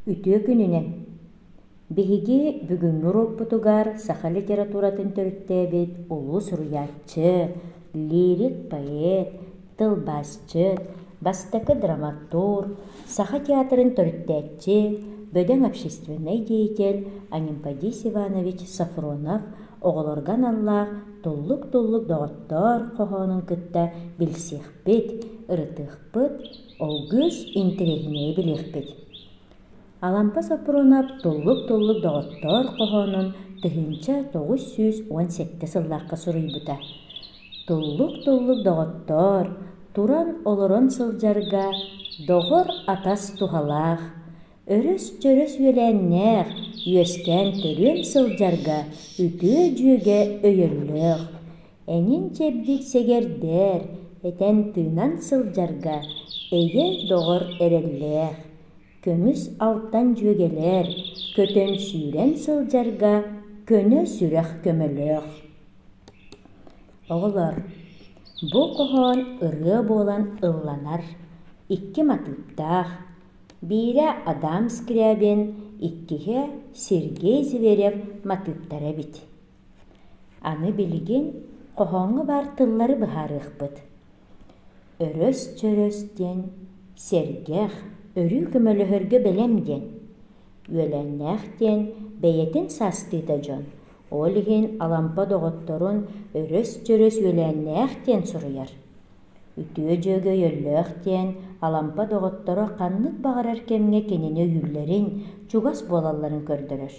Үтүө күнүнэн! Биһиги бүгүҥҥү уруокпутугар саха литературатын төрүттээбит улуу суруйааччы, лирик-поэт, тылбаасчыт, бастакы драматург, Саха театрын төрүттээччи, бөдөҥ общественнай деятель Анемподист Иванович Софронов оҕолорго аналлаах «Туллук-туллук доҕоттоор» хоһоонун кытта билсиэхпит, ырытыахпыт, олгүс интэриэһинэйи билиэхпит. Алампа Соппуруонап «Туллук-туллук доҕоттоор» хоһоонун 1917 сыллаахха суруйбута. «Туллук-туллук доҕоттоор, туран-олорон сылдьарга доҕор-атас туһалаах, өрөс-чөрөс үөлээннээх, үөскээн төрүөн сылдьарга үтүө дьүөгэ өйөллөөх, эҥин чэбдик сэгэрдээр, этэн-тыынан сылдьарга эйэ-доҕор эрэллээх, көмүс алтан дьүөгэлээр, көтөн-сүүрэн сылдьарга көнө сүрэх көмөлөөх. Оҕолор, бу хоһоон ырыа буолан ылланар, икки матыыптаах, биирэ Адам Скрябин, иккиһэ Сергей Зверев матыыптара эбит. Аны билигин хоһооҥҥо баар тыллары быһаарыахпыт. Өрөс-чөрөс диэн сэргэх, өрүү көмөлөһөргө бэлэм диэн. Үөлээннээх диэн бэйэтин саастыыта дьон, ол иһин Алампа доҕотторун өрөс-чөрөс үөлээннээх диэн суруйар. Үтүө дьүөгэ өйөллөөх диэн Алампа доҕотторо ханнык баҕарар кэмҥэ кинини өйүүллэрин, чугас буолалларын көрдөрөр.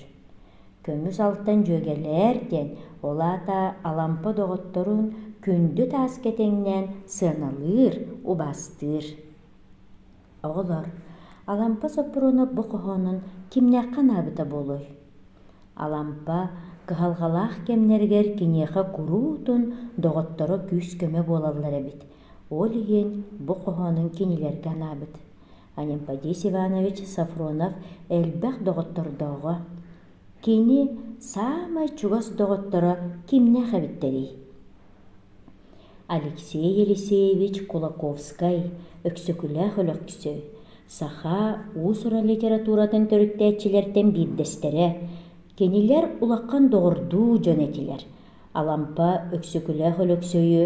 Көмүс алтан дьүөгэлээр диэн, ол аата Алампа доҕотторун күндү тааска тэҥнээн сыаналыыр, убаастыыр. Оҕолор, Алампа Соппуруонап бу хоһоонун кимнээххэ анаабыта буолуой? Алампа кыһалҕалаах кэмнэригэр киниэхэ куруутун доҕотторо күүс-көмө буолаллар эбит. Ол иһин бу хоһоонун кинилэргэ анаабыт. Анемподист Иванович Софронов элбэх доҕоттордооҕо. Кини саамай чугас доҕотторо кимнээх эбиттэрий? Алексей Елисеевич Кулаковскай, Өксөкүлээх Өлөксөй, саха уус-уран литературатын төрүттээччилэртэн биирдэстэрэ. Кинилэр улахан доҕордуу дьон этилэр. Алампа Өксөкүлээх Өлөксөйү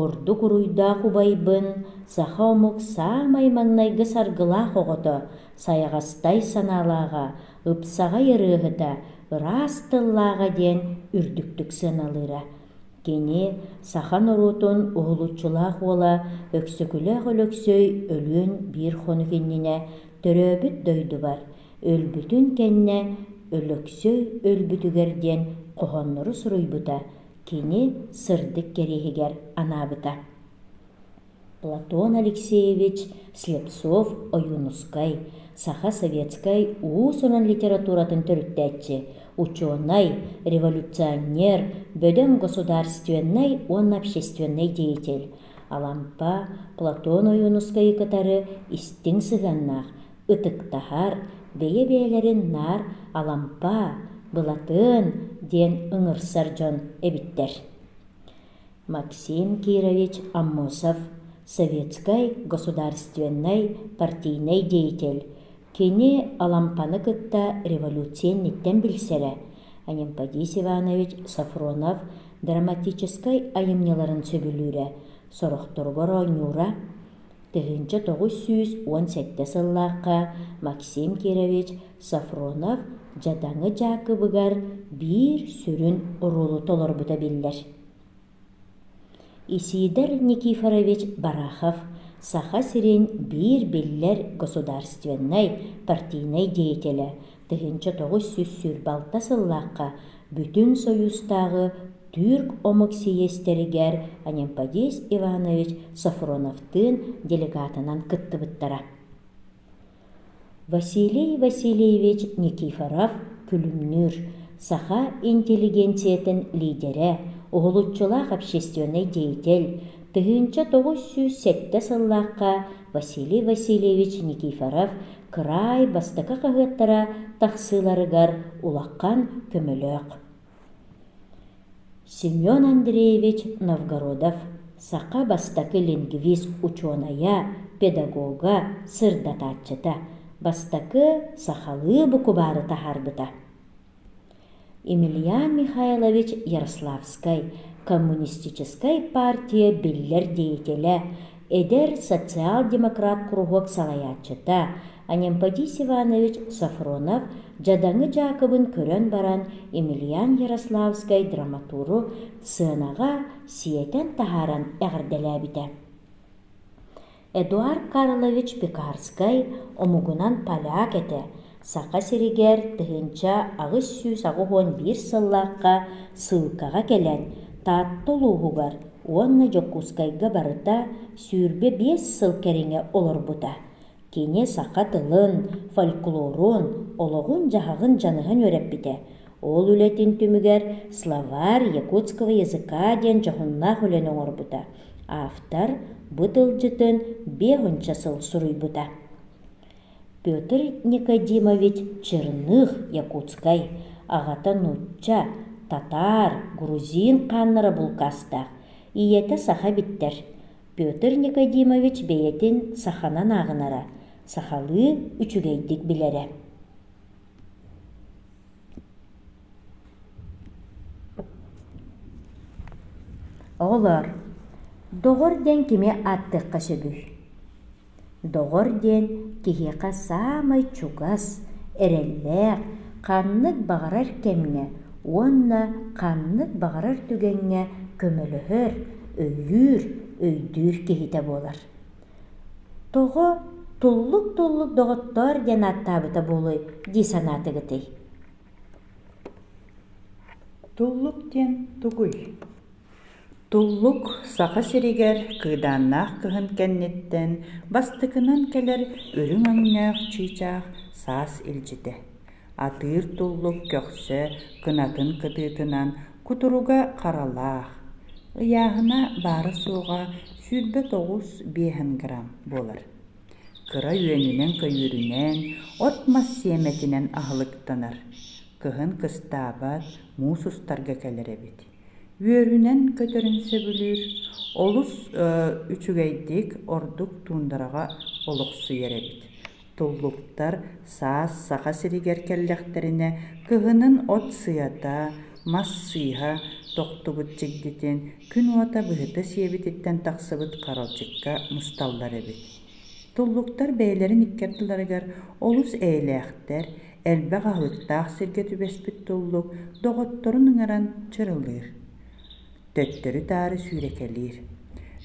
ордук уруйдаах убайбын, саха омук саамай маҥнайгы саргылаах оҕото, сайаҕастай санаалааҕа, ыпсаҕай ырыаһыта, ыраас тыллааҕа диэн үрдүктүк сыаналыыра. Кини саха норуотун уһулуччулаах уола Өксөкүлээх Өлөксөй өлүөн биир хонук иннинэ төрөөбүт дойдубар, өлбүтүн кэннэ Өлөксөй өлбүтүгэр диэн хоһооннору суруйбута кини сырдык кэриэһигэр анаабыта. Платон Алексеевич Слепцов-Ойуунускай саха советскай уус-уран литературатын төрүттээччи, учуонай, революционер, бөдөҥ государственнай уонна общественнай деятель, Алампа Платон Ойуунускайы кытары истиҥ сыһыаннаах, ытыктаһар, бэйэ-бэйэлэрин наар Алампа, Былатыан диэн ыҥырсар дьон эбиттэр. Максим Кирович Аммосов советскай государственнай партийнай деятель, кини Алампаны кытта революция инниттэн билсэрэ, Анемподист Иванович Софронов драматическай айымньыларын сөбүлүүрэ, сорохторугар оонньуура. 1917 сыллаахха Максим Кирович Софронов Дьадаҥы Дьаакыбыгар биир сүрүн оруолу толорбута биллэр. Исидор Никифорович Барахов Саха сирин биир биллэр государственнай партийнай деятелэ 1926 сыллаахха Бүтүн Союзтааҕы түүрк омук сийиэстэригэр Анемподист Иванович Софроновтыын делегатынан кыттыбыттара. Василий Васильевич Никифоров Күлүмнүүр, саха интеллигенциятын лидерэ, уһулуччулаах общественнай деятель, 1907 сыллаахха Василий Васильевич Никифоров кыраай бастакы хаһыаттара тахсыыларыгар улахан көмөлөөх. Семен Андреевич Новгородов саха бастакы лингвист учуонайа, педагога, сырдатааччыта. Бастакы сахалыы букубаары таһаарбыта. Емельян Михайлович Ярославскай Коммунистическай партия биллэр деятелэ, эдэр социал-демократ куруһуок салайааччыта Анемподист Иванович Софронов дьадаҥы Дьаакыбын көрөн баран Емельян Ярославскай драматуру сценаҕа сиэтэн таһааран эҕэрдэлээбитэ. Эдуард Карлович Пекарскай омугунан поляк этэ, Саха сиригэр 1881 сыллаахха сыылкаҕа кэлэн, Таатта улууһугар уонна Дьокуускайга барыта 25 сыл кэриҥэ олорбута. Кини саха тылын, фольклорун, олоҕун-дьаһаҕын дьаныһан үөрэппитэ. Ол үлэтин түмүгэр «Словарь якутского языка» диэн дьоһуннаах үлэни оҥорбута. Автор бу тылдьытын биэһунча сыл суруйбута. Петр Никодимович Черных Якутскай аҕата нуучча, татаар, грузин хааннара булкаастаах, ийэтэ саха эбиттэр. Петр Никодимович бэйэтин саханан ааҕынара, сахалыы үчүгэйдик билэрэ. Оҕолоор, доҕор диэн кими ааттыахха сөбүй? Доҕор диэн киһиэхэ саамай чугас, эрэллээх, ханнык баҕарар кэмҥэ уонна ханнык баҕарар түгэҥҥэ көмөлөһөр, өйүүр, өйдүүр киһитэ буолар. Тоҕо туллук-туллук доҕоттоор диэн ааттаабыта буолуой дии санаатыгытый? Туллук диэн тугуй? Туллук Саха сиригэр кыыдааннаах кыһын кэнниттэн бастакынан кэлэр үрүҥ өҥнөөх чыычаах саас илдьитэ. Атыыр туллук көхсө кынатын кытыытынан кутуруга харалаах, ыйааһына баара-суоҕа 29 биэһэн грамм буолар. Кыра үөнүнэн-көйүүрүнэн, от-мас сиэмэтинэн аһылыктанар. Кыһын кыстаабат, муус устарга кэлэр эбит. Үөрүнэн көтөрүн сөбүлүүр, олус үчүгэйдик ордук туундараҕа олохсуйар эбит. Туллуктар саас Саха сиригэр кэллэхтэринэ кыһынын от сыата, мас сыыһа тохтубут чигдитин күн уота быһыта сиэбититтэн тахсыбыт харалдьыкка мусталлар эбит. Туллуктар бэйэлэрин икки ардыларыгар олус эйэлээхтэр, элбэх аһылыктаах сиргэ түбэспит туллук доҕотторун ыҥыран чырылыыр. Төттөрү-таары сүүрэкэлиир.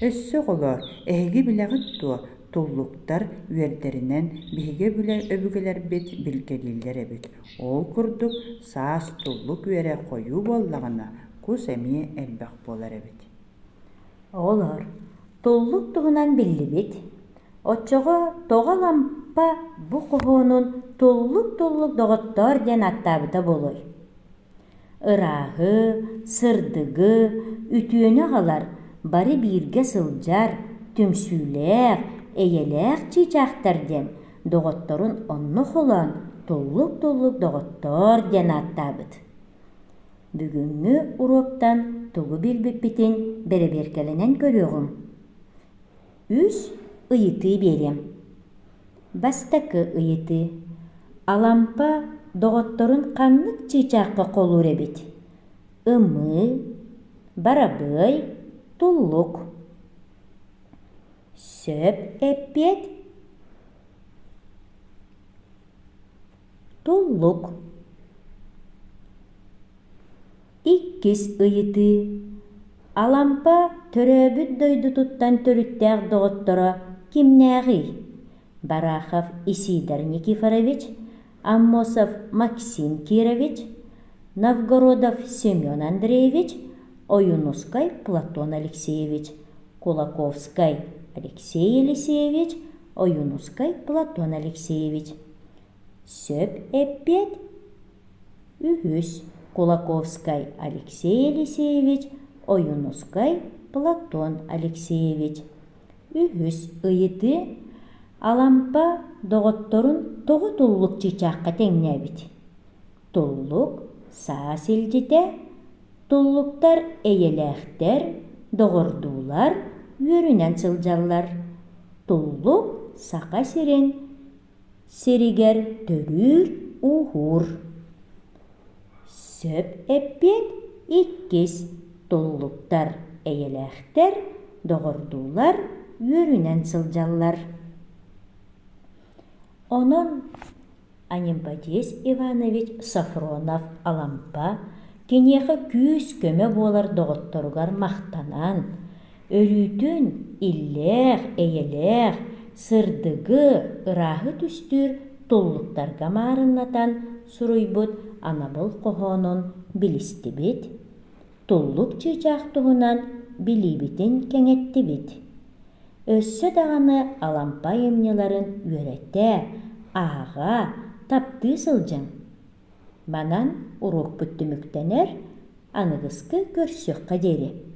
Өссө оҕолоор, эһиги билэҕит дуо, туллуктар үөрдэринэн биһиги өбүгэлэрбит билгэлииллэр эбит. Ол курдук саас туллук үөрэ хойуу буоллаҕына, кус эмиэ элбэх буолар эбит. Оҕолоор, туллук туһунан биллибит. Оччоҕо тоҕо Лампа бу хоһоонун «Туллук-туллук доҕоттоор» диэн ааттаабыта буолуой? Ырааһы, сырдыгы, үтүөнү аҕалар, бары бииргэ сылдьар, түмсүүлээх, эйэлээх чыычаахтар диэн доҕотторун онно холоон «Туллук-туллук доҕоттоор» диэн ааттаабыт. Бүгүҥҥү уруоктан тугу билбиппитин бэрэбиэркэлэнэн көрүөҕүҥ. Үс ыйытыы биэриэм. Бастакы ыйытыы. Алампа доҕотторун ханнык чыычаахха холуур эбит? Ымыы, барабыай, туллук. Сөп эппиэт Туллук. Иккис ыйытыы. Алампа төрөөбүт дойдутуттан төрүттээх доҕотторо кимнээҕий? Барахов Исидор Никифорович, Аммосов Максим Кирович, Новгородов Семен Андреевич, Ойуунускай Платон Алексеевич, Кулаковскай Алексей Елисеевич, Ойуунускай Платон Алексеевич. Сөп эппиэт Үһүс Кулаковскай Алексей Елисеевич, Ойуунускай Платон Алексеевич. Үһүс ыйытыы Алампа доҕотторун тоҕо туллук чыычаахха тэҥнээбит? Туллук саас илдьитэ, туллуктар эйэлээхтэр, доҕордуулар, үөрүнэн сылдьаллар. Туллук Саха сирин. сиригэр төрүүр-ууһуур. Сөп эппиэт иккис туллуктар эйэлээхтэр, доҕордуулар үөрүнэн сылдьаллар. Онон Анемподист Иванович Софронов Алампа киниэхэ күүс-көмө буолар доҕотторугар махтанан, өрүүтүн иллээх, эйэлээх, сырдыгы, ырааһы түстүүр туллуктарга маарыннатан суруйбут анабыл хоһоонун билистибит, туллук чыычаах туһунан билиибитин кэҥэттибит. Өссө даҕаны Алампа айымньыларын үөрэтэ, ааҕа, таптыы сылдьыҥ. Манан уруокпут түмүктэнэр, аныгыскы көрсүөххэ диэри.